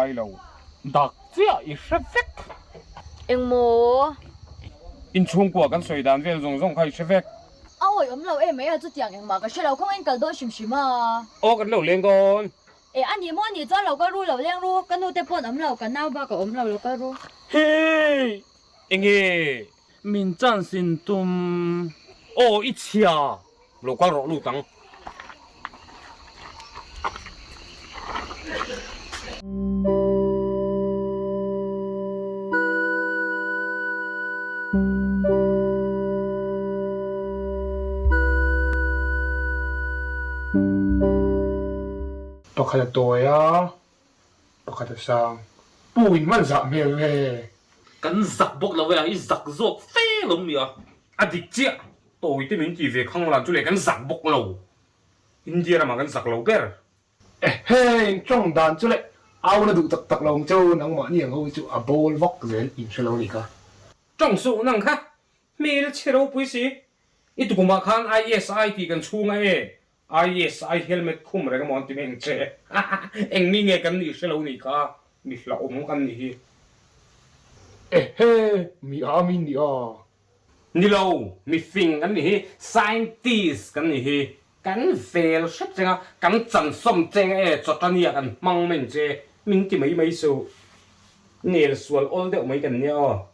ngai lo. Dak chiah i hre vek. Engmaw? Inchhungkua kan sawi dan vel zawng zawng kha i hre vek. A awi awm lo em mai a, chutiang engmah ka hre lo, khawngaih kal dawn hrim hrim a. Aw kan lo leng dawn. E a ni maw ni chuan lo kal ru lo leng ru, ka nu te pawh an awm lo, ka nau bak a awm lo, lo kal ru. Hei! Enge? Min chance in tum. Aw i chhia! Lo kal rawh lut ang. Pakhat a tawi a, pakhat a sang. Pu in man zah hmel nge? Kan zak bawk lo e a, i zak zawk fe lo mi a. A dik chiah, tawi te min ti ve khang lan chu le kan zak bawk lo. India ramah kan zak lo ber. Ehe, in tawng dan chu le au na duh tak tak lo ang cheu, nangmahni ang ho hi chu a bawl vak zel in hre lo a nih kha. Tawng suh nang kha, hmel chhe ropui si. I tukumah khan ISI tih kan chhung a e, ISI helmet khum reng emaw an ti mai ang che. Eng mi nge kan nih hre lo nih kha, mi hlauhawm kan nih hi. Ehe, mi a mi nia. Ni lo, mi fing kan nih hi, scientist kan nih hi. Kan vel hrep cheng a, kan chansawm cheng a e, chawtania kan hmang mai ang che, min ti mai mai suh. Nel sual awl deuh mai kan nia aw.